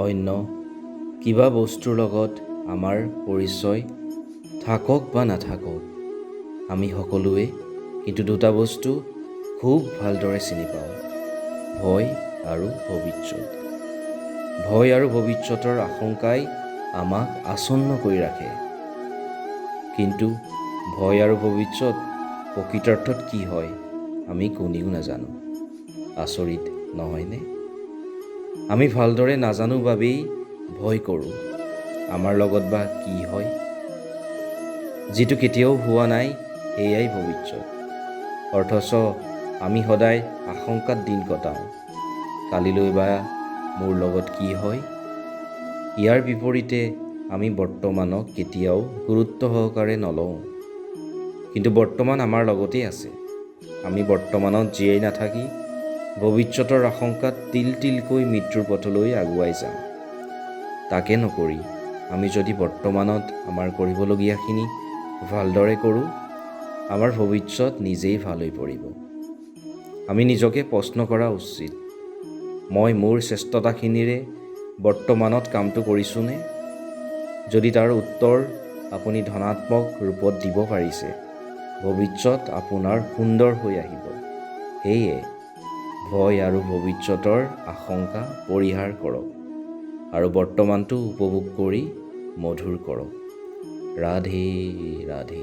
অন্য কিবা বস্তুৰ লগত আমাৰ পৰিচয় থাকক বা নাথাকক, আমি সকলোৱে কিন্তু দুটা বস্তু খুব ভালদৰে চিনি পাওঁ, ভয় আৰু ভৱিষ্যত। ভয় আৰু ভৱিষ্যতৰ আশংকাই আমাক আচ্ছন্ন কৰি ৰাখে। কিন্তু ভয় আৰু ভৱিষ্যত প্ৰকৃতাৰ্থত কি হয়, আমি কোনেও নাজানো। আচৰিত নহয়নে? আমি ভালদৰে নাজানো বাবেই ভয় কৰোঁ, আমাৰ লগত বা কি হয়। যিটো কেতিয়াও হোৱা নাই, সেয়াই ভৱিষ্যত। অথচ আমি সদায় আশংকাত দিন কটাওঁ, কালিলৈ বা মোৰ লগত কি হয়। ইয়াৰ বিপৰীতে আমি বৰ্তমানক কেতিয়াও গুৰুত্ব সহকাৰে নলওঁ। কিন্তু বৰ্তমান আমাৰ লগতেই আছে। আমি বৰ্তমানত জীয়াই নাথাকি ভৱিষ্যতৰ আশংকাত তিল তিলকৈ মৃত্যুৰ পথলৈ আগুৱাই যাওঁ। তাকে নকৰি আমি যদি বৰ্তমানত আমাৰ কৰিবলগীয়াখিনি ভালদৰে কৰোঁ, আমাৰ ভৱিষ্যত নিজেই ভাল হৈ পৰিব। আমি নিজকে প্ৰশ্ন কৰা উচিত, মই মোৰ শ্ৰেষ্ঠতাখিনিৰে বৰ্তমানত কামটো কৰিছোঁনে? যদি তাৰ উত্তৰ আপুনি ধনাত্মক ৰূপত দিব পাৰিছে, ভৱিষ্যত আপোনাৰ সুন্দৰ হৈ আহিব। সেয়ে ভয় আৰু ভৱিষ্যতৰ আশংকা পৰিহাৰ কৰক আৰু বৰ্তমানটো উপভোগ কৰি মধুৰ কৰক। ৰাধে ৰাধে।